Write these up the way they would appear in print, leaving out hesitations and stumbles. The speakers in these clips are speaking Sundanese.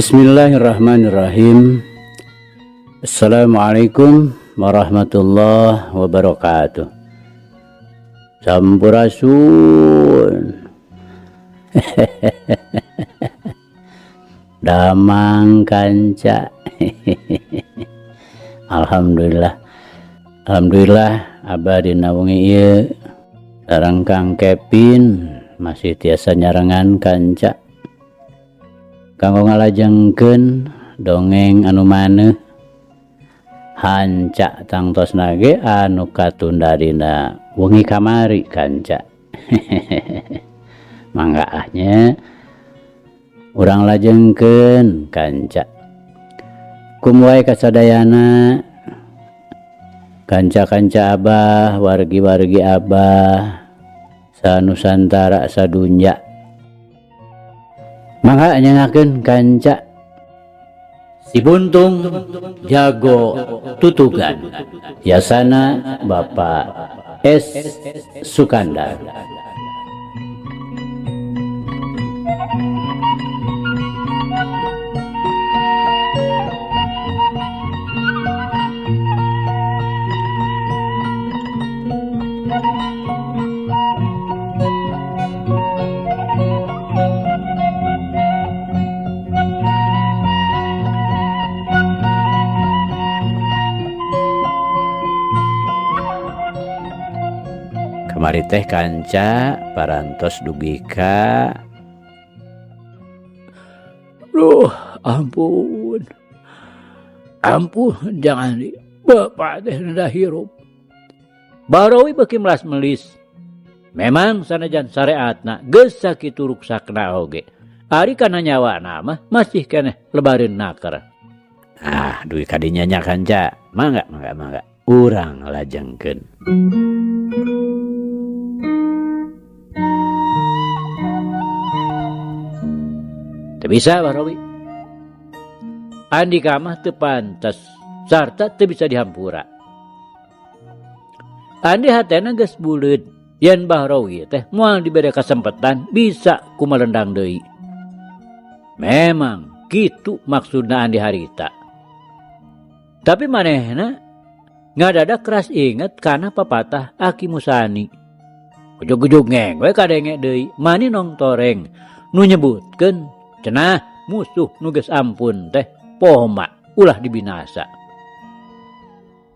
Bismillahirrahmanirrahim. Assalamualaikum warahmatullahi wabarakatuh. Sampurasun. Damang kanca. Alhamdulillah. Alhamdulillah abah dina wengi ieu sareng Kang Kevin masih tiasa nyarengan kanca. Kanggo ngalajengkeun dongeng anu maneuh hanca tangtosna ge anu katunda dina wengi kamari kanca. Mangga ah nya urang lajengkeun kanca. Kum wae kasadayana kanca-kanca abah, wargi-wargi abah sanusantara sadunya. Mangga nyengakeun kanca Si Buntung Jago Tutugan Yasana Bapak S Sukandar. Kamari teh kanca parantos dugi ka Duh, ampun. Ampun, jangan di bapak teh rendah hirup. Barowi beuki melas melis. Memang sanajan sareatna geus sakitu ruksakna oge. Ari kana nyawana mah masih keneh lebareun naker. Ah, dugi ka dinya nya kanca. Mangga, mangga, mangga. Urang lajengkeun. Teu bisa Bahrawi. Andika mah teu pantes sarta teu bisa dihampura. Andi hatena geus buleud yen Bahrawi teh moal dibere kasempetan bisa kumalendang deui. Memang kitu maksudna Andi harita. Tapi manehna ngadadak keras inget kana papatah Aki Musani. Ujug-ujug ngeng we kadenge deui mani nong toreng nu nyebutkeun cenah musuh nu geus ampun teh poma ulah dibinasa.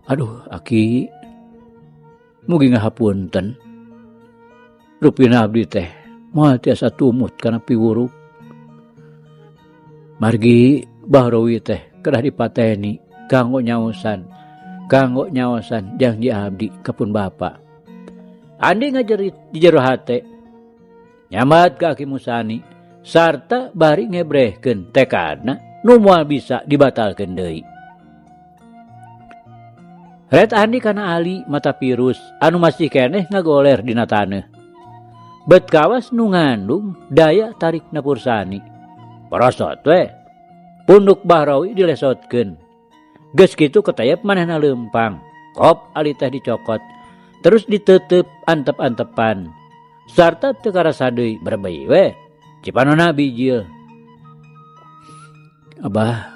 Aduh Aki, mugi ngahapunten. Rupina abdi teh moal tiasa tumut kana piwuruk. Margi Bahrawi teh kedah dipateni kanggo nyaosan, kanggo nyaosan janji abdi ka pun bapa. Andi ngajerit di jero hate, nyambat ka Aki Musani sarta bari ngebrehkeun tekadna nu moal bisa dibatalkeun deui. Ret Andi kana Ali mata pirus anu masih keneh ngagoler dina taneuh. Bet kawas nu ngandung daya tarik napursani. Porosot we. Punduk Bahrawi dilesotkeun. Geus kitu ketayap manehna leumpang. Kop Ali teh dicokot. Terus diteuteup antep-antepan. Sarta teu karasa deui berebei we. Cipanona bijil. Abah,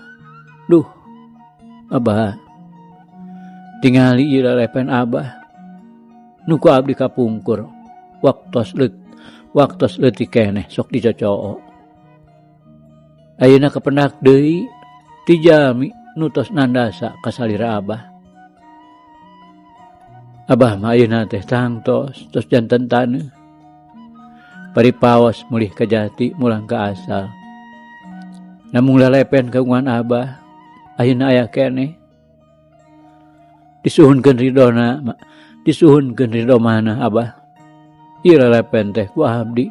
duh, abah. Tingali ieu lelepen abah. Nu ku abdi kapungkur. Waktos leut, waktos leutik keneh sok dicocoo. Ayeuna kapendak deui ti jalmi nu tos nandasa ka salira abah. Abah mah ayeuna teh tangtos tos janten taneuh. Paripaos mulih ka jati mulang ka asal. Namung lelepen kagungan abah ayeuna aya keneh. Disuhunkeun ridona, disuhunkeun ridho mana abah. Ieu lelepen teh ku abdi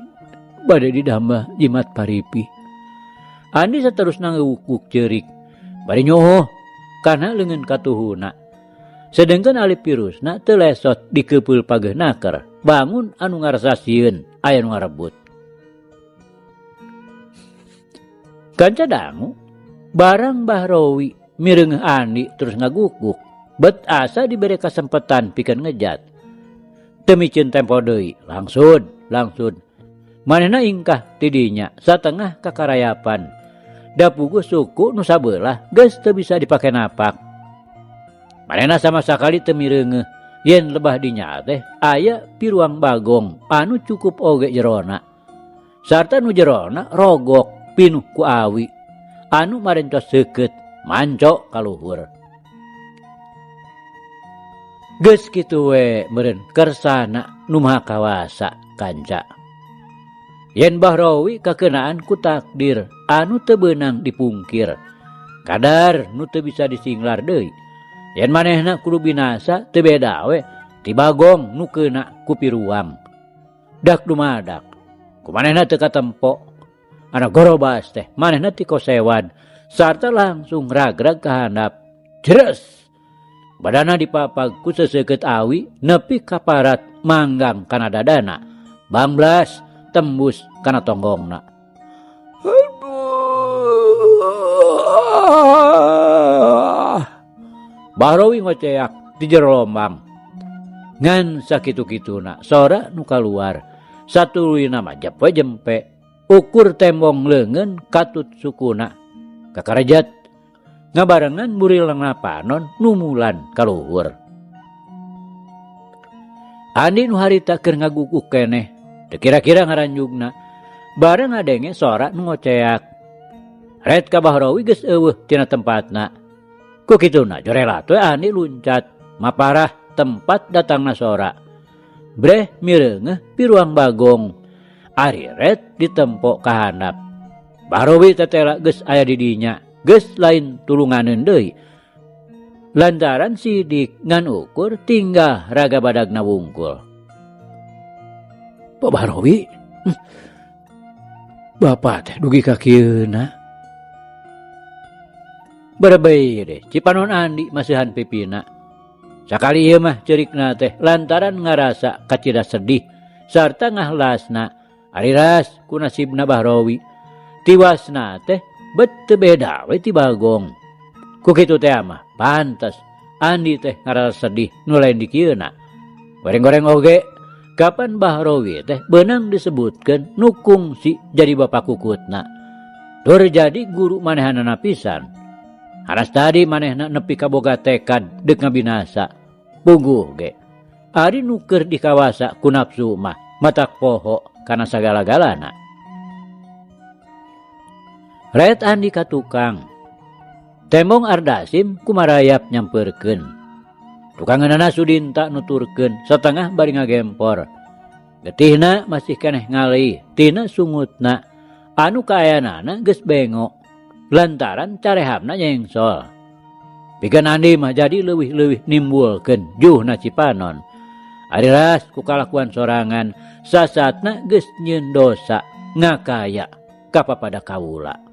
bade didambah jimat paripi. Andi saterusna ngawukuk ceurik bari nyoho kana leungeun katuhuna. Sedengkeun alif virusna teu lesot dikeupul pageuh naker, bangun anu ngarasa sieun aya nu ngarebut. Kanca dangu barang Bahrawi mireungeuh Andi terus ngagukguk. Bet asa dibere kasempetan pikeun ngejat. Teu miceun tempo deui, langsung, langsung. Manehna ingkah ti dinya satengah kakarayapan. Da puguh suku nu sabelah geus teu bisa dipake napak. Manehna sama sakali teu mireungeuh yen lebah dinya teh aya piruang bagong anu cukup oge jerona. Sarta nu jerona rogok pinuh ku awi anu marencos seukeut manco ka luhur. Geus kitu we meureun kersana nu maha kawasa kanca. Yen Bahrawi kakeunaan ku takdir anu teu beunang dipungkir. Kadar nu teu bisa disinglar deui. Yen manehna kudu binasa teu beda we ti bagong nu keuna ku piruang. Dak dumadak ku manehna teu katempo. Ana gorobas teh manehna ti kosewan sarta langsung ragrag ka handap. Jres! Badana dipapag ku seseukeut awi nepi ka parat manggang kana dadana. Banglas tembus kana tonggongna. Bahrawi ngoceak di jero lombang. Ngan sakitu-kituna sora nu kaluar. Satuluyna mah jep we jempe. Ukur tembong leungeun katut sukuna. Kakarejat ngabarengan burilengna panon numulan ka luhur. Andi nu harita keur ngaguguk keneh, teu kira-kira ngaranjugna. Bareng ngadenge sora nu ngoceak. Ret ka Bahrawi geus eueuh tina tempatna. Ku kituna jorelat we Andi luncat, maparah tempat datangna sora. Breh mireungeuh piruang bagong. Ari Ret ditempo ka handap. Bahrawi tetela geus aya di dinya. Geus lain tulunganeun deui. Lantaran sidik ngan ukur tinggal raga badagna wungkul. Pak Bahrawi, bapak teh dugi ka kieuna. Berebei deh, Cipanon Andi masihan pipina. Sakali ieu mah cerikna teh lantaran ngarasa kacida sedih sarta ngahlasna ari ras ku nasibna Bahrawi. Tiwasna teh bet teu beda we ti Bagong. Ku kitu teh mah pantes Andi teh ngarasa sedih nu lain dikieuna. Goreng-goreng oge kapan Bahrawi teh beunang disebutkeun nu kungsi jadi bapak kukutna. Tur jadi guru manehanana pisan. Haras tadi manehna nepi kaboga tekad deuk ngabinasa. Puguh ge. Ari nu keur dikawasa ku nafsu mah matak poho kana sagala-galana. Ret Andi ka tukang. Tembong Ardasim kumarayap nyampeurkeun. Tukangeunana Sudinta nuturkeun satengah bari ngagempor. Getihna masih keneh ngalih tina sungutna anu kaayanana geus bengo lantaran carehamna nyengsol. Pikeun Andi mah jadi leuwih-leuwih nimbulkeun juhna Cipanon. Ari ras ku kalakuan sorangan sasatna geus nyieun dosa ngakaya ka papada kawula.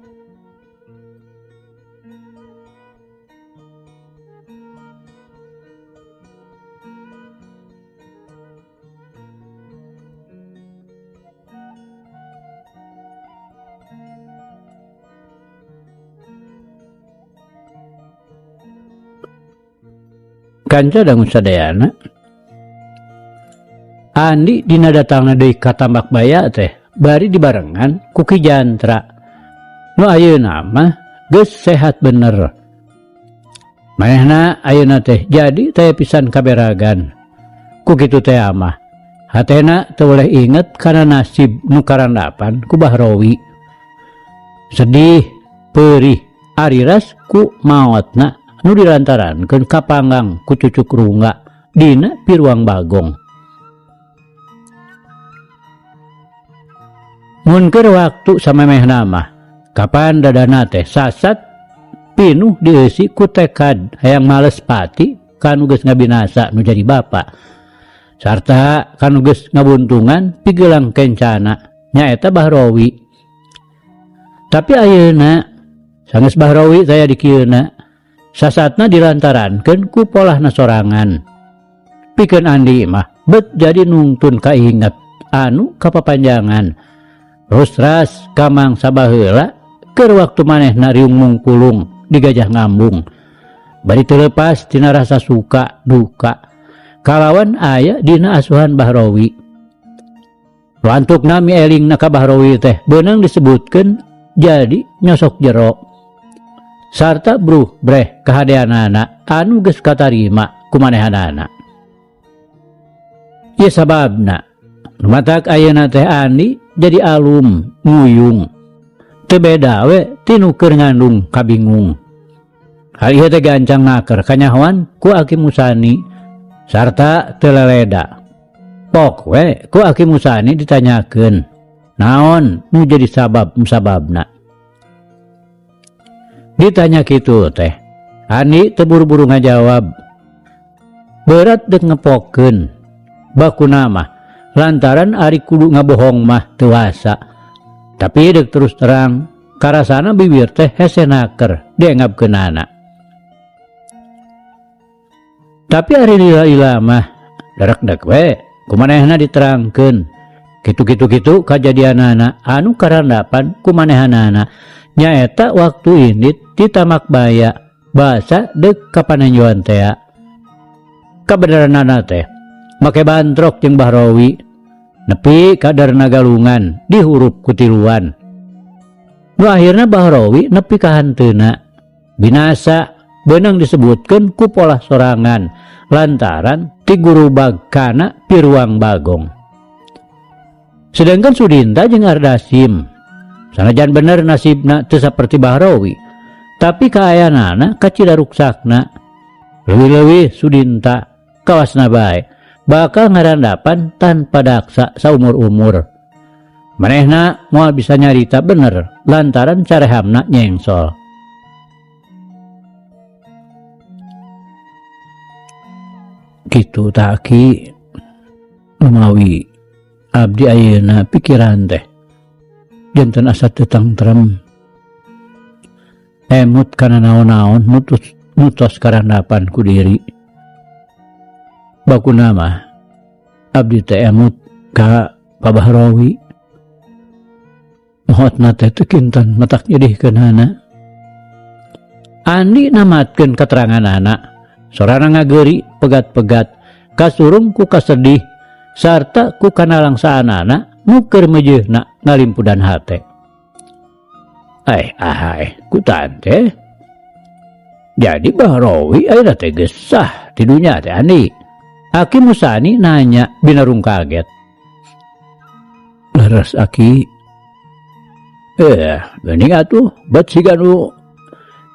Kanca dangu sadayana Andi dina datangna deui ka Tambak Baya teh bari dibarengan ku Ki Jantra. Nu ayeuna mah geus sehat bener. Manehna ayeuna teh jadi taya pisan kaberagan. Ku kitu teh mah hatena teu boleh inget kana nasib nu karandapan ku Bahrawi. Sedih, perih, ariras ku maotna nu dilantarankeun kapanggang ku cucuk rungga dina piruang Bagong. Mun keur waktu samemehna mah kapan dadana teh sasat pinuh dieusi ku tekad hayang males pati kanu geus ngabinasa nu jadi bapa sarta kanu geus ngabuntungan pigelang kencana nyaeta Bahrawi. Tapi ayeuna sanggeus Bahrawi saya dikieuna sasatna dilantarankeun ku polahna sorangan. Pikeun Andi mah bet jadi nungtun kainget anu kapapanjangan. Rustras kamang sabaheula keur waktu manehna riung mungkulung di Gajah Ngambung. Bari teu leupas tina rasa suka duka kalawan aya dina asuhan Bahrawi. Lantukna mielingna ka Bahrawi teh beunang disebutkeun jadi nyosok jero sarta bruh breh kahadeanana anu geus katarima ku manehanana. Ieu sababna nu matak ayeuna teh Andi jadi alum nguyung teu beda we ti nu keur ngandung kabingung. Hal ieu teh gancang naker kanyahoan ku Aki Musani sarta teu leleda. Pok we ku Aki Musani ditanyakeun naon nu jadi sabab musababna. Ditanya kitu teh Andi teu buru-buru ngajawab. Berat dek ngepokeun bakuna mah lantaran ari kudu ngabohong mah teu asa. Tapi dek terus terang karasana bibir teh hese naker diengapkeunana. Tapi ari lila-lila mah darak-dek we kumanehna diterangkeun. Kitu-kitu-kitu kajadianana anu karandapan kumanehanana nyaeta waktu ini di Tamak Baya basa dek kapanenjoan tea. Kabeneranana teh make bantrok jeung Bahrawi nepi ka Darnagalungan dihurup ku tiluan. Nu akhirna Bahrawi nepi ka hanteuna binasa beunang disebutkeun ku polah sorangan lantaran ti gurubag kana piruang Bagong. Sedangkan Sudinta jeung Ardasim sanajan bener nasibna teu saperti Bahrawi, tapi kaayaanana kacida ruksakna. Leuwih-leuwih Sudinta kawasna bae bakal ngarandapan tanpa daksa saumur-umur. Manehna moal bisa nyarita bener lantaran carehamna nyengsol. Kitu taki lumawi abdi ayeuna pikiran teh janten asa teu tangtrem. Emut kana naon-naon nutos karandapan ku diri. Bakuna mah abdi teh emut ka Pak Bahrawi. Maotna teh teu kinten matak nyedihkeunana. Andi namatkeun kateranganana. Sorana ngageuri pegat-pegat kasurung ku kasedih sarta ku kanalangsaanana nu keur meujeuhna ngalimpudan hate. Ahai ku tante. Jadi Bahrawi ayeuna teh geus sah di dunya teh Andi. Aki Musani nanya binarung kaget. Leres Aki. Geuning atuh bet siga nu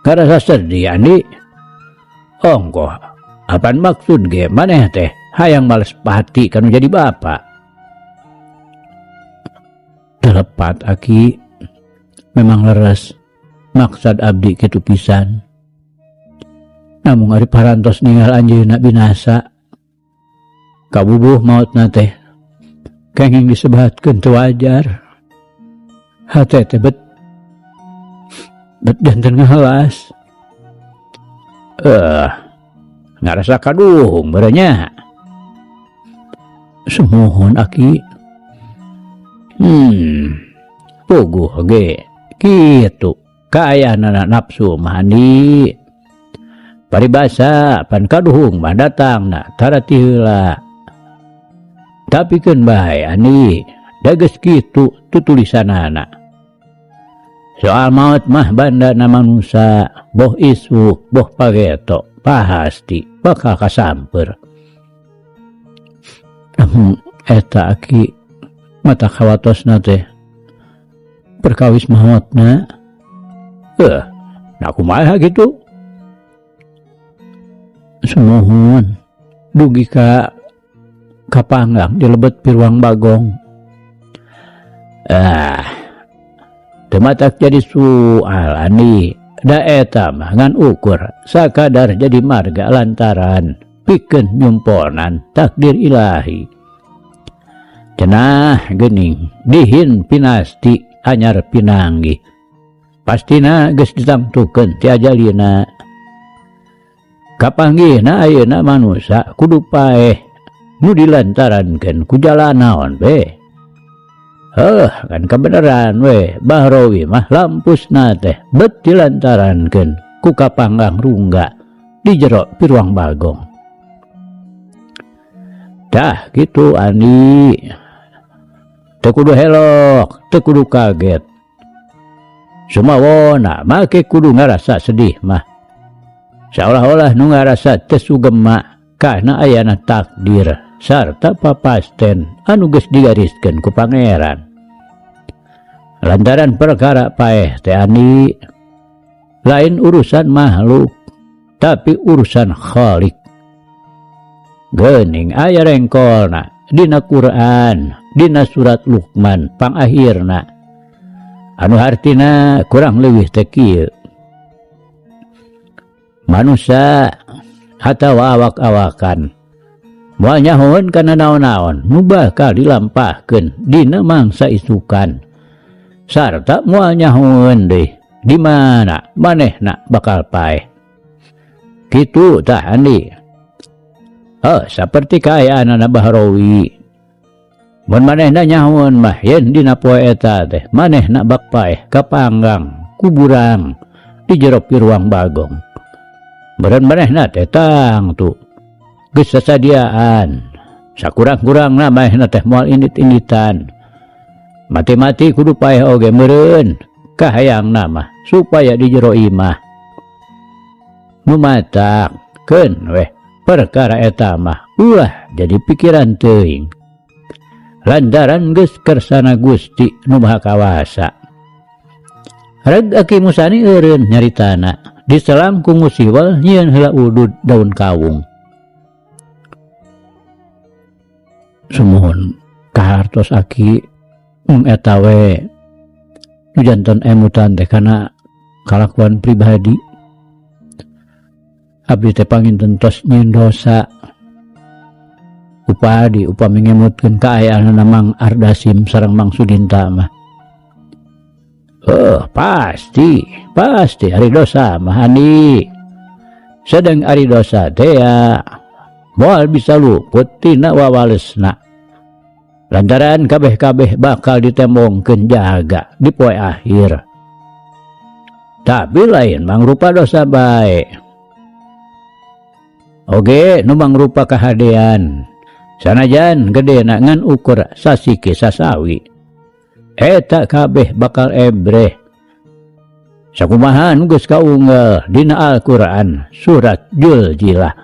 ngarasa sedih Andi. Ongkoh, apan maksud ge maneh teh hayang males pati kanu jadi bapa. Telepat Aki, memang leres maksad abdi kitu pisan. Namun ari parantos ninggal anjeunna binasa. Kabubuh maotna teh kenging disebatkeun teu wajar. Hate teh bet janten ngahelas. Ngarasa kaduhung berenya. Sumuhun Aki. Puguh ge kitu kaayaanana nafsu mah Andi. Paribasa pan kaduhung mah datangna tara ti heula. Tapi keun bae Andi, da geus kitu tutulisanana. Soal maut mah bandana manusa, boh isuk, boh pageto, pahasti bakal kasamper. Namun eta Aki mata kawatosna teh perkawis maotna. Nah kumaha gitu? Sumuhun dugi ka kapanggang di lebet piruang Bagong. Teu matak jadi soal Andi. Da eta mah ngan ukur sakadar jadi marga lantaran pikeun nyumponan takdir ilahi. Cenah geuning dihin pinasti anyar pinanggih. Pastina geus ditangtukeun ti ajalina. Kapanggihna ayeuna manusa kudu paeh nu dilantarankeun ku jalan naon be. Heuh, kan kebenaran we Bahrawi mah lampusna teh bet dilantarankeun ku kapanggang rungga di jero piruang Bagong. Dah kitu Andi. Teu kudu helok, teu kudu kaget. Sumawona make kudu ngarasa sedih mah. Saolah-olah nu ngarasa teu sugema kana ayana takdir sarta papasten anu geus digariskeun ku Pangeran. Lantaran perkara paeh teh Andi lain urusan makhluk tapi urusan Khalik. Geuning aya rengkolna dina Quran, dina surat Luqman pangakhirna anu hartina kurang leuwih teh kieu. Manusia atawa awak-awakan moal nyahoeun kana naon-naon nu bakal dilampahkeun dina mangsa isukan sarta moal nyahoeun deui di mana manehna bakal paeh. Kitu tah Andi. Oh, saperti kaayaanana Bahrawi. Mun manehna nyahoeun mah yen dina poe eta teh manehna bak paeh kapanggang kuburang di jero piruang bagong. Meureun manehna teh tangtu geus sasadiaan. Sakurang-kurangna manehna teh moal indit-inditan. Mati-mati kudu paeh oge meureun kahayangna mah supaya di jero imah. Nu matak keun weh perkara eta mah ulah jadi pikiran teuing. Lantaran geus kersana Gusti nu Maha Kawasa. Reg Aki Musani eureun nyaritana diselang ku ngusiwel nyieun heula udud daun kawung. Sumuhun kahartos Aki mung eta we nu janten emutan teh kana kalakuan pribadi. Abdi teh panginten tos nyieun dosa. Upadi upami ngemutkeun kaayaanna Mang Ardasim sareng Mang Sudinta mah. Oh, pasti, pasti ari dosa mah Andi. Sedeng ari dosa teh ya moal bisa luput tina wawalesna. Lantaran kabeh-kabeh bakal ditembongkeun jaga di poe akhir. Tapi lain mangrupa dosa bae. Oge nu mangrupa kahadean. Sanajan gedena ngan ukur sasiki sasawi. Eta kabeh bakal ebreh. Sakumaha nu geus kaunggal dina Al-Qur'an surat Juljilah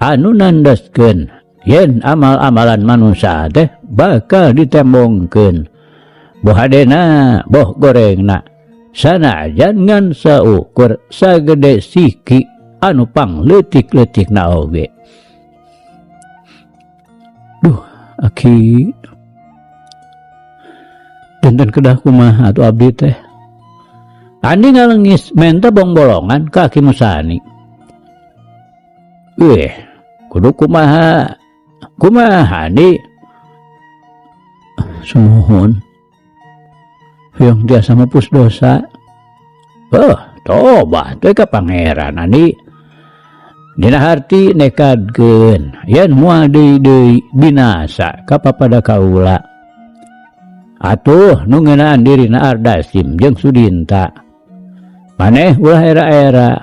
anu nandaskeun yen amal-amalan manusia teh bakal ditembongkeun. Boh hadena boh gorengna sanajan ngan saukur sagede siki anu pangleutik-leutikna oge. Duh, Aki. Janten kedah kumaha atuh abdi teh. Andi ngalengis menta bongbolongan ka Aki Musani. Weh, kudu kumaha? Kumaha Andi? Sumuhun. Hoyong tiasa mupus dosa. Oh, tobat we ka Pangeran Andi. Dina harti nekadkeun yen moal deui-deui binasa ka papada kaula. Atuh nu ngeunaan dirina Ardasim jeung Sudinta. Maneh ulah era-era.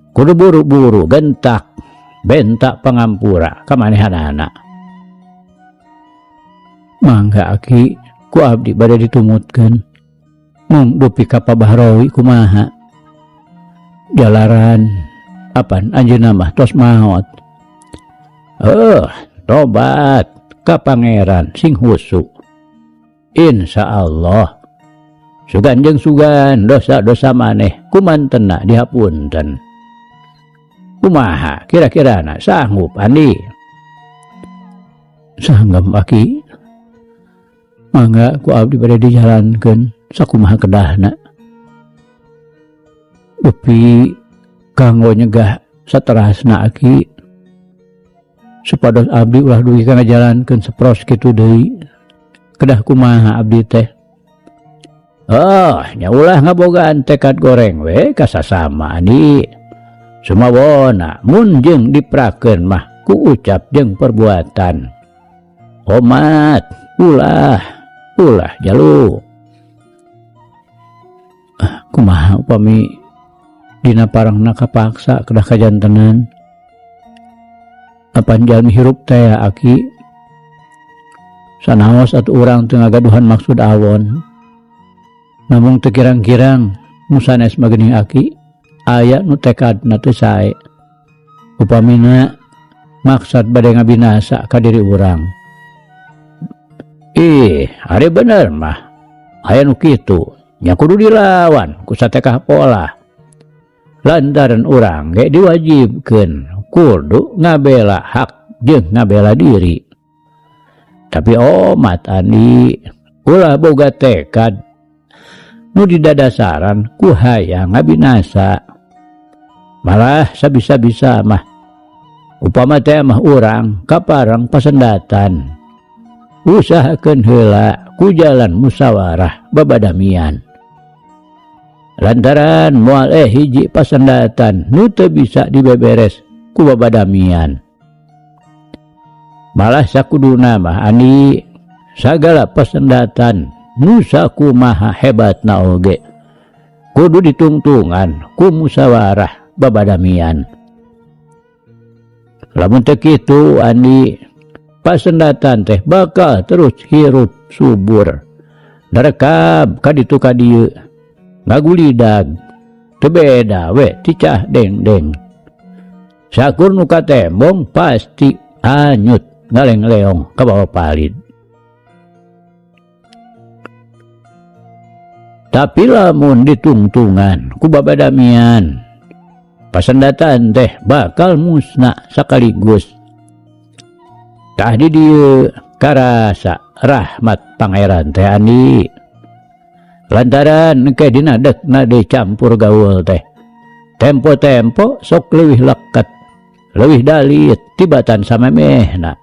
Kudu buru-buru gentak bentak pangampura ka manehanana. Mangga Aki ku abdi bade ditumutkeun. Mung dupi ka Pa Bahrawi kumaha. Jalaran apan anjeunna mah tos maot. Tobat ka Pangeran sing husu. Insyaallah sugan jeung sugan dosa-dosa maneh kumantena dihapunten. Kumaha kira-kirana sanggup Andi? Sanggam Aki. Mangga ku abdi bade dijalankeun sakumaha kedahna. Dupi kanggo nyegah saterasna Aki supados abdi ulah dugi ka ngajalankeun sepros kitu deui. Kedah kumaha abdi teh? Oh, nya ulah ngabogaan tekad goreng we ka sasama Andi. Sumawona mun jeung diprakeun mah ku ucap jeung perbuatan. Omat ulah, ulah jalu. Kumaha upami dina parangna kapaksa kedah kajantenan. Apan jalmi hirup teh Aki? Sanaos atuh urang teu ngagaduhan maksud awon. Namung teu kirang-kirang nu sanes mah geuning aki aya nu tekadna teu sae. Upamina maksad bade ngabinasa ka diri urang. Ih, ari bener mah aya nu kitu nya kudu dilawan ku satekah polah. Lantaran urang ge diwajibkeun kudu ngabela hak jeung ngabela diri. Tapi omat Andi ulah boga tekad nu didadasaran ku hayang ngabinasa. Malah sabisa-bisa mah upama teh mah urang kaparang pasendatan. Usahakeun heula ku jalan musawarah babadamian. Lantaran moal hiji pasendatan nu teu bisa dibeberes ku babadamian. Malah sakuduna mah Andi sagala pasendatan nu sakumaha hebatna oge kudu ditungtungan ku musawarah babadamian. Lamun teu kitu Andi pasendatan teh bakal terus hirup subur nerekab ka ditu ka dieu ngagulidag teu beda we ticah dengdeng. Sakur nu katembong pasti anyut ngaleng-leong ka bawa palid. Tapi lamun ditungtungan ku babadamian pasendatan teh bakal musna sekaligus. Tah di dieu karasa rahmat pangeran teh Andi. Lantaran engke dina dekna dicampur gaul teh. Tempo-tempo sok leuwih leket, leuwih dalit tibatan samemehna.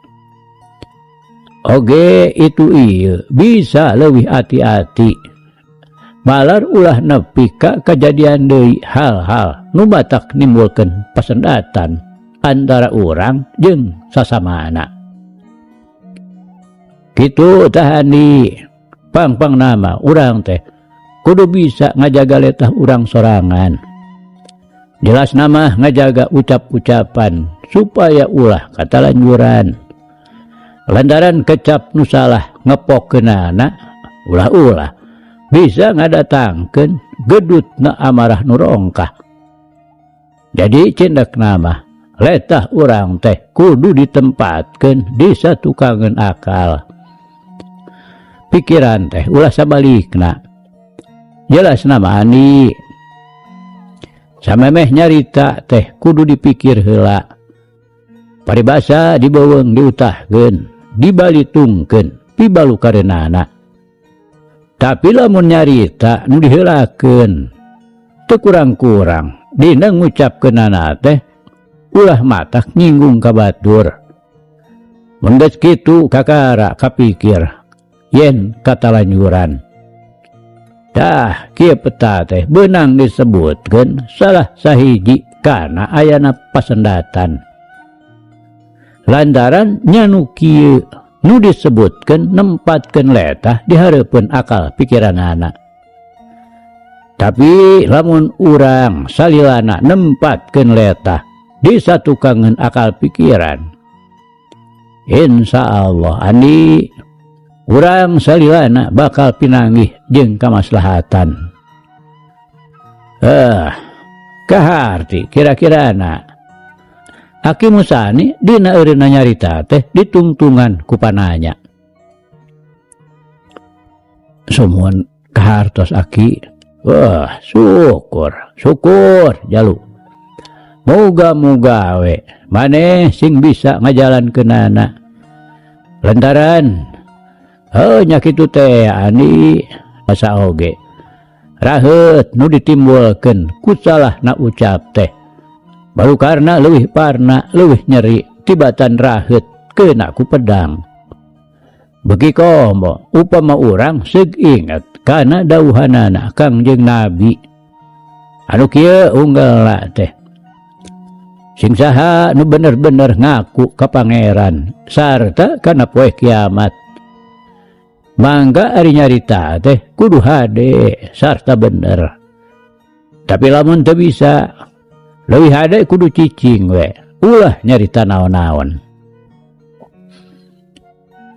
Oge itu ieu bisa leuwih hati-hati. Malar ulah nepi ka kajadian deui hal-hal nu batak nimbulkeun pasendatan antara urang jeung sasamana. Kitu tah Andi, pang-pang nama urang teh kudu bisa ngajaga letah urang sorangan. Jelas nama ngajaga ucap-ucapan supaya ulah katalanjuran. Lantaran kecap nu salah ngepokeunana ulah-ulah bisa ngadatangkeun gedutna amarah nu rongkah. Jadi cindak nama letah urang teh kudu ditempatkeun di satukangeun akal. Pikiran teh ulah sabalikna. Jelas nama Andi. Samemeh nyarita teh kudu dipikir heula. Paribasa dibeuweung diutahkeun, dibalitungkeun, pibalukareunana. Tapi lamun nyarita nu diheulakeun teu kurang-kurang dina ngucapkeunana teh ulah matak nyinggung ka batur. Mun geus kitu kakara kapikir yen katalanjuran. Tah kieu peta teh beunang disebutkeun salah sahiji kana ayana pasendatan. Lantaran nya nu kieu nu disebutkeun nempatkeun letah di hareupeun akal pikiranana. Tapi lamun urang salilana nempatkeun letah di satukangeun akal pikiran, insya Allah Andi urang salilana bakal pinanggih jeung kamaslahatan. Kaharti kira-kirana Aki Musani dina eureunna nyarita teh ditungtungan ku pananya. Sumuhun kahartos Aki. Wah, syukur, syukur jalu. Moga-moga we maneh sing bisa ngajalankeunana. Lantaran heuh nya kitu teh Andi asa oge. Raheut nu ditimbulkeun ku salahna ucap teh. Baru karena leuwih parna leuwih nyeri tibatan raheut kena ku pedang. Beuki komo upama urang seug inget kana dauhanana Kangjeng Nabi. Anu kieu unggelna teh. Sing saha nu bener-bener ngaku ka pangeran sarta kana poe kiamat. Mangga ari nyarita teh kudu hade sarta bener. Tapi lamun teu bisa leuwih hade kudu cicing we, ulah nyarita naon-naon.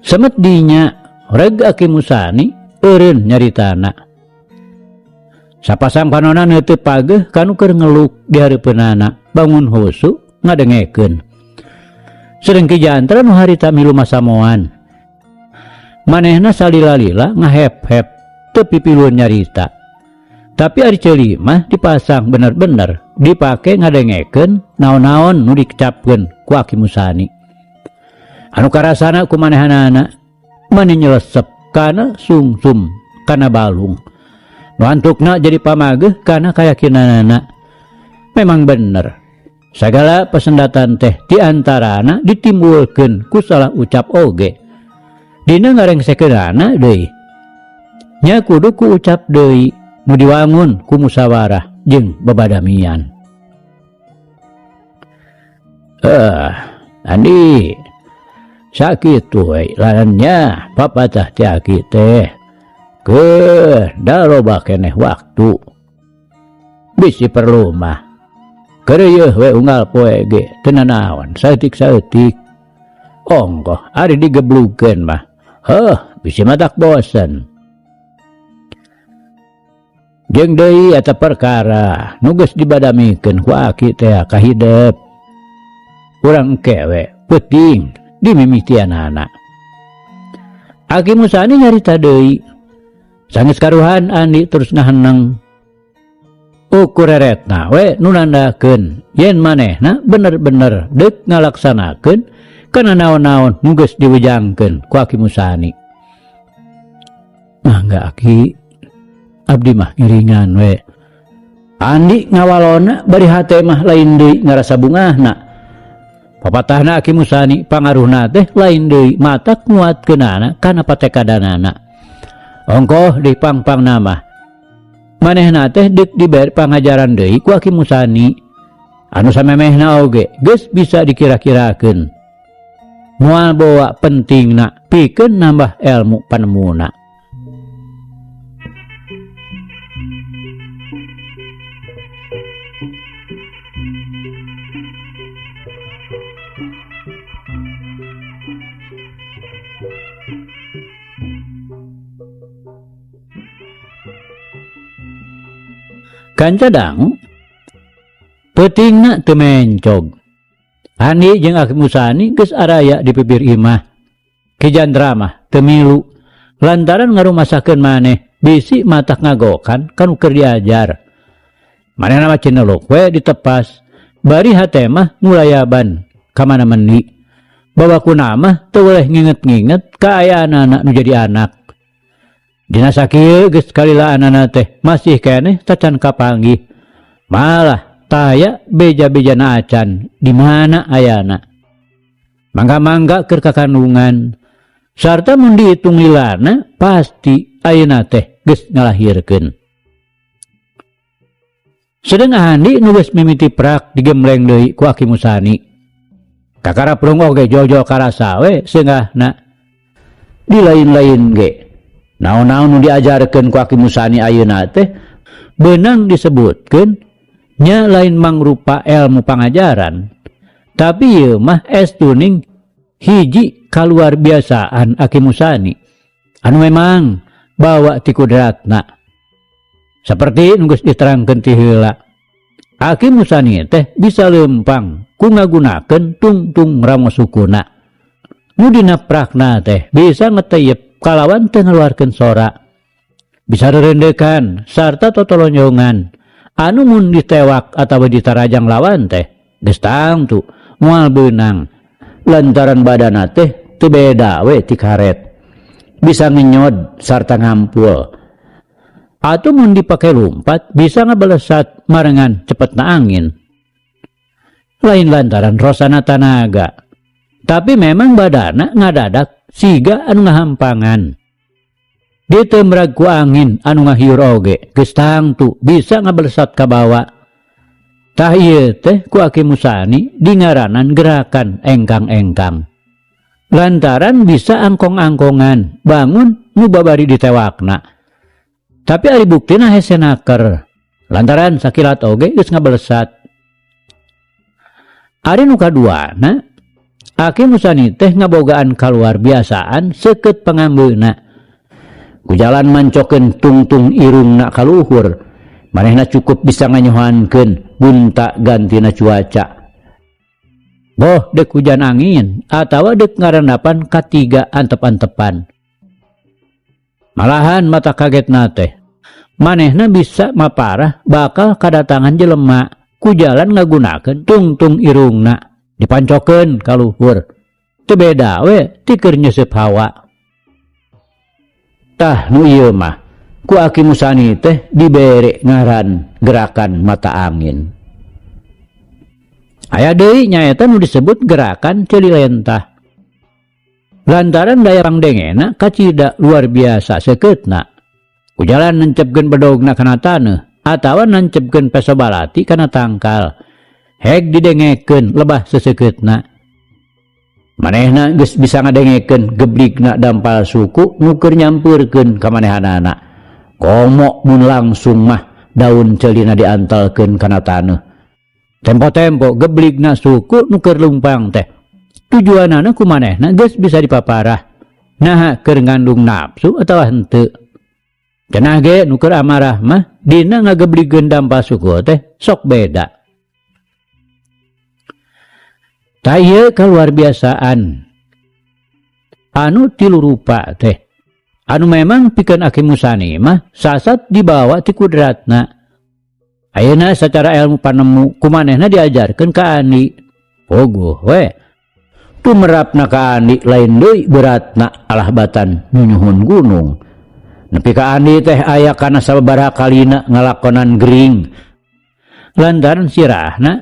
Semet dinya reg Aki Musani eureun nyaritana. Sapasang panona neuteub pageuh ka nu keur ngeluk di hareupeunana bangun husu ngadengekeun. Sedeng Ki Jantra nu harita milu masamoan. Manehna salila-lila ngahep-hep teu pipilueun nyarita. Tapi ari ceuli mah dipasang bener-bener dipake ngadengekeun naon-naon nu dicapkeun ku Aki Musani. Anu karasana ku manehanana mani nyelesep kana sungsum kana balung. Nu antukna jadi pamageuh kana kayakinanana. Memang bener. Sagala pesendatan teh di antarana ditimbulkeun ku salah ucap oge. Dina ngarengsekeunana deui. Nya kudu ku ucap deui nu diwangun ku musawarah jeung babadamian. Andi sakitu we larannya papatah ti aki teh. Keur da loba keneh waktu. Bisi perlu mah. Keureuh we unggal poe ge teu nanaon saeutik-saeutik. Ongkoh ari digeblugkeun mah. Heuh, bisi matak bosen. Jeung deui eta perkara nu geus dibadamikeun ku aki teh kahidep. Urang engke we peuting dimimitianana. Aki Musani nyarita deui. Sanggeus karuhan Andi terus ngaheneng. Ukur eretna we nu nandakeun yen manehna bener-bener deuk ngalaksanakeun kana naon-naon nu geus diwejangkeun ku Aki Musani. Mangga Aki, abdi mah ngiringan we. Andi ngawalona bari hate mah lain deui ngarasa bungahna. Papatahna Aki Musani pangaruhna teh lain deui matak nguatkeunana kana patekadanana. Ongkoh di pangpangna mah manehna teh deuk dibere pangajaran deui ku Aki Musani. Anu samemehna oge geus bisa dikira-kirakeun. Moal bawa pentingna pikeun nambah ilmu panemuna. Kanca dangu peutingna teu mencog. Andi jeung Aki Musani geus araya di bibir imah. Ki Jandra mah teu milu lantaran ngarumasakeun maneh bisi matak ngagokan kanu keur diajar. Manehna mah cineluk we ditepas bari hate mah ngulayaban ka mana mendi. Babakuna mah teu weleh nginget-nginget kaayaanana nu jadi anak. Dina sakieu geus kalilaanana teh masih keneh tacan kapanggih. Malah taya beja-bejana acan di mana ayana. Mangga-mangga keur kakandungan sarta mun diitung lilana pasti ayeuna teh geus ngalahirkeun. Sedeng Andi nu geus mimiti prak digembleng deui ku Aki Musani. Kakara prung oge jol-jol karasa we seungahna. Di lain-lain ge naon-naon nu diajarkeun ku Aki Musani ayeuna teh beunang disebutkeun nya lain mangrupa ilmu pangajaran, tapi ieu mah estuning hiji kaluar biasaan Aki Musani anu memang bawa ti kudratna. Seperti nu geus diterangkeun ti heula, Aki Musani teh bisa leumpang ku ngagunakeun tungtung ramo sukuna. Nu dina prakna teh bisa ngeteyep kalawan teu ngaluarkeun sora, bisa rerendekan sarta totolonyongan anu mun ditewak atawa ditarajang lawan teh geus tangtu moal beunang lantaran badana teh teu beda we ti karet, bisa ngenyod sarta ngampul. Atuh mun dipake lumpat bisa ngabalesat marengan cepetna angin. Lain lantaran rosana tanaga, tapi memang badana ngadadak siga anu ngahampangan. Ditemrag ku angin anu ngahiur oge geus tangtu bisa ngabalesat ka bawa. Tah ieu teh ku Aki Musani dingaranan gerakan engkang-engkang. Lantaran bisa angkong-angkongan bangun nu babari ditewakna. Tapi ari buktina hese naker lantaran sakilat oge geus ngabalesat. Ari nu kaduana, Aki Musani teh ngabogaan kaluar biasaan seukeut pangambeuna. Ku jalan mancokeun tungtung irungna kaluhur, Manehna cukup bisa nganyohankeun gunta gantina cuaca. Boh dek hujan angin atawa dek ngarandapan katiga antep-antepan. Malahan mata kagetna teh. Manehna bisa maparah bakal kadatangan jelema ku jalan ngagunakeun tungtung irungna dipancokeun ka luhur. Teu beda we ti keur nyeuseub hawa. Tah nu ieu mah ku Aki Musani teh dibere ngaran gerakan mata angin. Aya deui nyaeta nu disebut gerakan ceuli lentah. Lantaran daya pangdengena kacida luar biasa seukeutna. Ku jalan nancepkeun bedogna kana taneuh atawa nancepkeun peso balati kana tangkal. Heg didengekeun lebah seseukeutna. Manehna geus bisa ngadengekeun gebligna dampal suku nu keur nyampeurkeun ka manehanana. Komo mun langsung mah daun ceulina diantalkeun kana taneuh. Tempo-tempo gebligna suku nu keur lungpang teh. Tujuanana ku manehna geus bisa dipaparah. Naha keur ngandung nafsu atawa henteu. Cenah ge nu keur amarah mah dina ngagebligeun dampal suku teh sok beda. Tah ieu kaluarbiasaan anu tilu rupa teh anu memang pikeun Aki Musani mah sasat dibawa ti kudratna. Ayeuna secara ilmu panemu ku manehna diajarkeun ka Andi. Puguh we. Tumerapna ka Andi lain deui beratna alah batan nyunyuhun gunung. Nepi ka Andi teh aya kana sababaraha kalina ngalakonan gering. Lantaran sirahna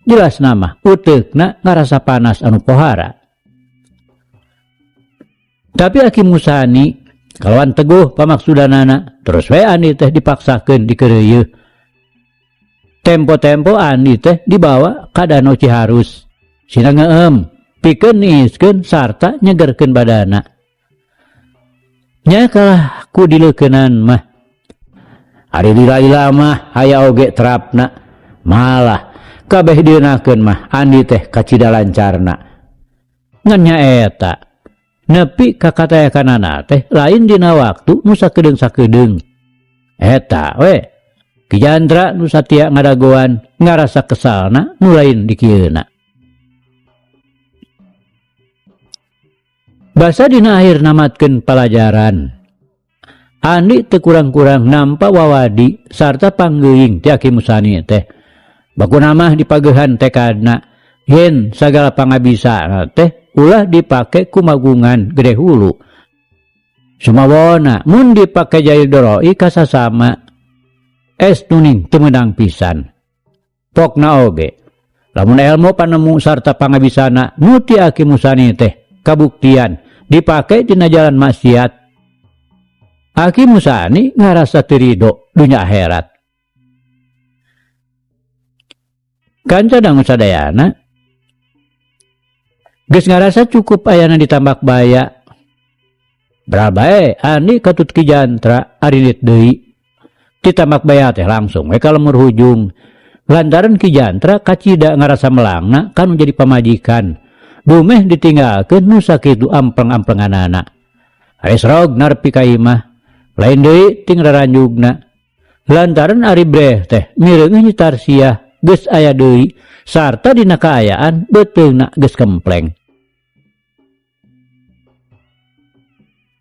jelas nama uteukna ngarasa panas anu pohara. Tapi Aki Musani kalawan teguh pamaksudanana terus we Andi teh dipaksakeun dikeureuyeun. Tempo-tempo Andi teh dibawa ka Danau Ciharus. Sina ngeem pikeun niiskeun sarta nyegerkeun badana. Nya kalah ku dileukeunnan mah. Ari lila-lila mah aya oge terapna. Malah kabeh dieunakeun mah Andi teh kacida lancarna. Ngan nyaeta nepi ka katayakanana teh lain dina waktu nu sakedeung-sakedeung. Eta we Ki Jantra nu satia ngadagoan ngarasa kesalna nu lain dikieuna. Basa dina akhir namatkeun palajaran. Andi teu kurang-kurang nampa wawadi sarta panggeuing ti Aki Musani teh. Bakuna mah dipagehan tekadna yen sagala pangabisa teh ulah dipake ku magungan gede hulu. Sumawona mun dipake jail doroi kasasama es nuning teu meunang pisan. Pokna oge lamun elmu panemu sarta pangabisana nu ti Aki Musani teh kabuktian dipake dina jalan maksiat. Aki Musani ngarasa teu rido dunya akhirat. Kanca dangu sadayana geus ngarasa cukup ayana ditambak baya. Bral bae Andi katut Ki Jantra arinit deui. Ditambak baya teh langsung we ka lemur hujung. Lantaran Ki Jantra kacida ngarasa melangna kanu jadi pamajikan. Dumeh ditinggalkeun nu sakitu ampleng-amplenganana. Aris rog narpi ka imah. Lain deui ting raranjugna. Lantaran ari breh teh mireungeuh Nyi Tarsiah geus aya deui sarta dina kaayaan beuteungna geus kempleng.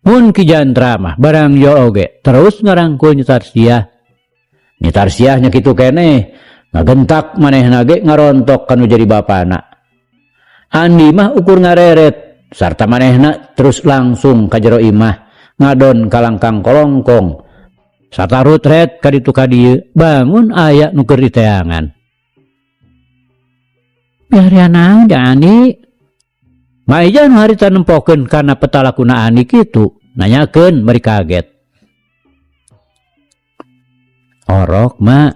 Mun Ki Jantra mah barang yo oge terus ngarangkul Nyi Tarsiah. Nyi Tarsiah nya kitu keneh ngagentak manehna ge ngarontok kanu jadi bapana. Andi mah ukur ngareret sarta manehna terus langsung ka jero imah ngadon kalangkang kolongkong. Sarta rutret ka ditu ka dieu bangun aya nu keur diteangan. Biaria naon ja Andi? Maija nu harita nempokeun kana petalakuna Andi kitu, nanyakeun bari kaget. Orok mak.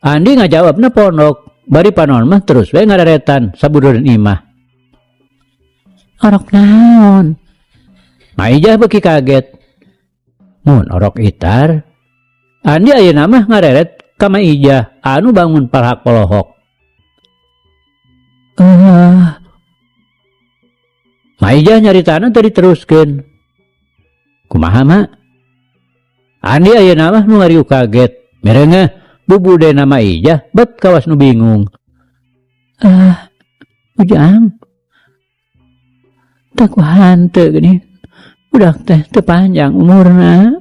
Andi ngajawabna pondok, bari panon mah terus we ngadaretan sabudureun imah. Orok naon? Maijah beuki kaget. Mun orok itar. Andi ayeuna mah ngareret ka Maijah anu bangun palhak polohok. Maijah nyaritana teu diteruskeun. Kumaha mak? Andi ayeuna mah nu ngariuk kaget. Mireungeuh bubudena Maijah bet kawas nu bingung. Ah, Ujang. Tah ku hanteu geuning budak teh teu panjang umurna.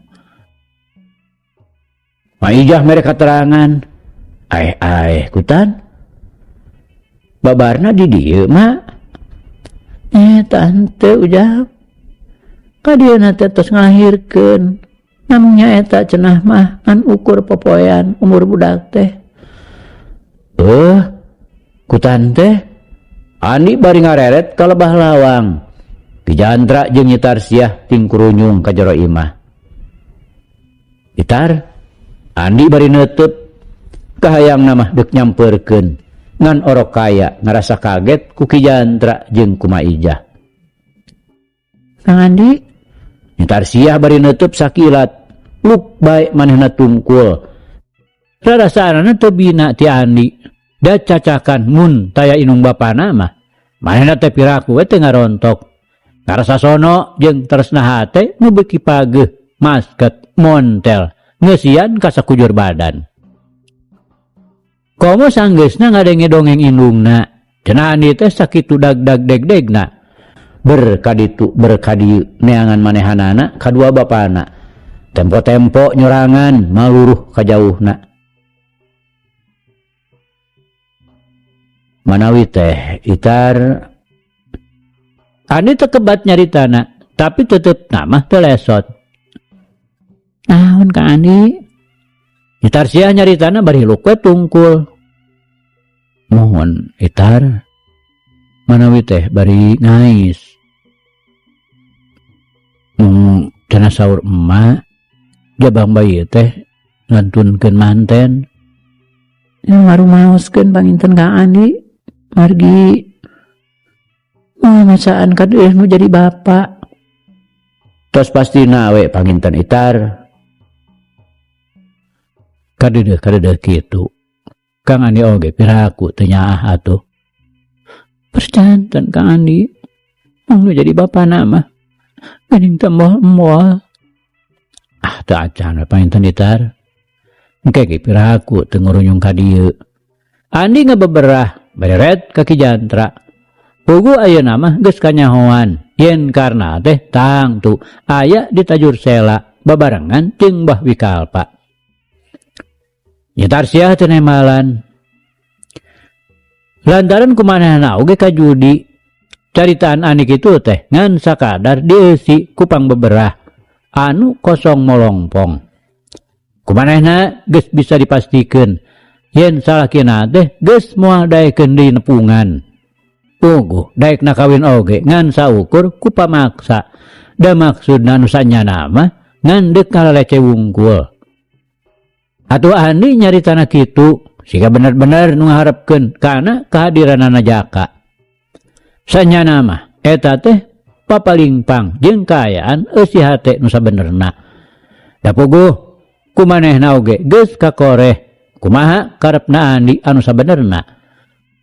Maijah mere katerangan. Aeh-aeh kutan. Babarna di dieu ma. Eta henteu Ujang. Ka dieuna teh tos ngalahirkeun. Namung nyaeta cenah mah ngan ukur popoean umur budak teh. Euh, kutan teh. Andi bari ngareret ka lebah lawang. Pijantra jeung Nyi Tarsiah tingkurunyung ka jero imah. Itar, Andi bari neuteut. Kahayangna mah deuk nyampeurkeun. Ngan orok kaya ngarasa kaget ku Ki Jantra jeung ku Maijah. Kang Andi? Nyi Tarsiah bari neuteut sakilat. Luk bae manehna tungkul. Rarasaanana teu bina ti Andi. Da cacakan mun taya inung bapana mah. Manehna teh piraku we teu ngarontok. Ngarasa sono jeung tresna hate nu beuki pageuh, masket, montel, ngeusian ka sakujur badan. Komo sanggeusna ngadenge dongeng indungna, cenah Andi teh sakitu dag-dag deg-degna. Ber kaditu ber kadieu neangan manehanana kadua bapana. Tempo-tempo nyorangan maluruh kajauhna. Manawi teh Itar. Andi tekebat nyaritana, tapi tetep namah teu lesot. Naon Kang Andi? Itar siah nyaritana bari luk we tungkul. Mohon Itar, manawi teh bari ngais. Mung cenah saur emak, jabang bayi teh ngantunkeun manten. Ngarumaoskeun panginten Kang Andi, margi moal masaan kadeuleuh nu jadi bapa. Tos pastina we panginten Itar. Kadeudeuh kadeudeuh kitu. Kang Andi oge piraku teu nyaah atuh. Percanten Kang Andi, mung nu jadi bapana mah geuning teu moal-moal. Ah teu acan we panginten Itar. Engke ge piraku teu ngurunyung ka dieu. Andi ngabeberah bareret ka Ki Jantra. Puguh ayeuna mah geus kanyahoan yen karna teh tangtu aya di Tajur Sela babarengan jeung Mbah Wikalpa. Nyi Tarsiah teu nembalan. Lantaran kumanehna oge kajudi. Caritaan Andi kitu teh ngan sakadar dieusi ku pangbeberah anu kosong molongpong. Kumanehna geus bisa dipastikeun yen salakina teh geus moal daekeun deui nepungan. Puguh daekna kawin oge ngan saukur ku pamaksa. Da maksudna nu sanyana mah ngan deuk ngalalece wungkul. Atuh Andi nyaritana kitu siga bener-bener nu ngaharepkeun kana kahadiranana Jaka. Sanyana mah eta teh papalingpang jeung kaayaan eusi hate nu sabenerna. Da puguh ku manehna oge geus kakoreh kumaha karepna Andi anu sabenerna.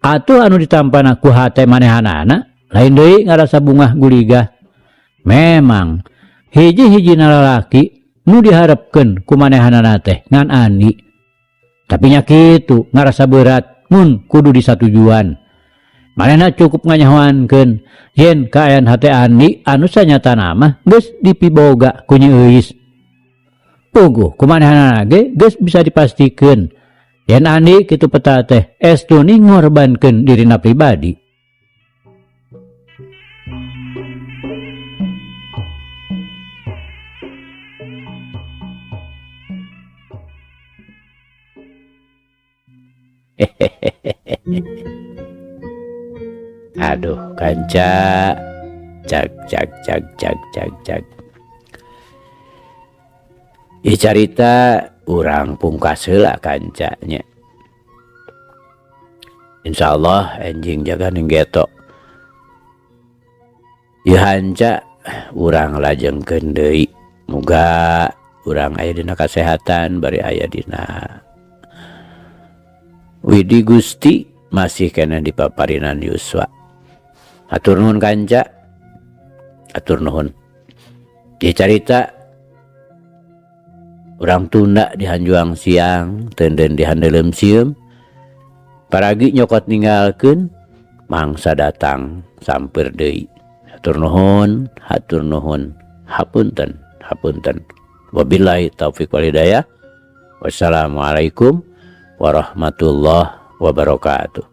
Atuh anu ditampana ku hate manehanana lain deui ngarasa bungah guligah. Memang hiji-hijina lalaki nu diharepkeun ku manehanana teh ngan Andi. Tapi nya kitu ngarasa berat mun kudu disatujuan. Manehna cukup nganyahoankeun yen kaayaan hate Andi anu sanyatana mah geus dipiboga ku Nyi Euis. Puguh ku manehanana ge geus bisa dipastikeun yen Andi kitu peta teh estuni ngorbankeun dirina pribadi. Aduh kanca cag cag cag cag cag cag. Ih carita urang pungkas heula kancanya. Insyaallah enjing jaga ning geto. Ieu hanca urang lajengkeun deui. Muga urang aya dina kasehatan bari aya dina Widi Gusti masih keneh di paparinan yuswa. Hatur nuhun kanca. Hatur nuhun. Ieu carita Urang tunda di hanjuang siang, tenden di handeuleum sieum. Paragi nyokot ninggalkeun, mangsa datang sampeur deui. Hatur nuhun, hatur nuhun, hapunten, hapunten. Wabillahi taufik wal hidayah. Wassalamualaikum warahmatullahi wabarakatuh.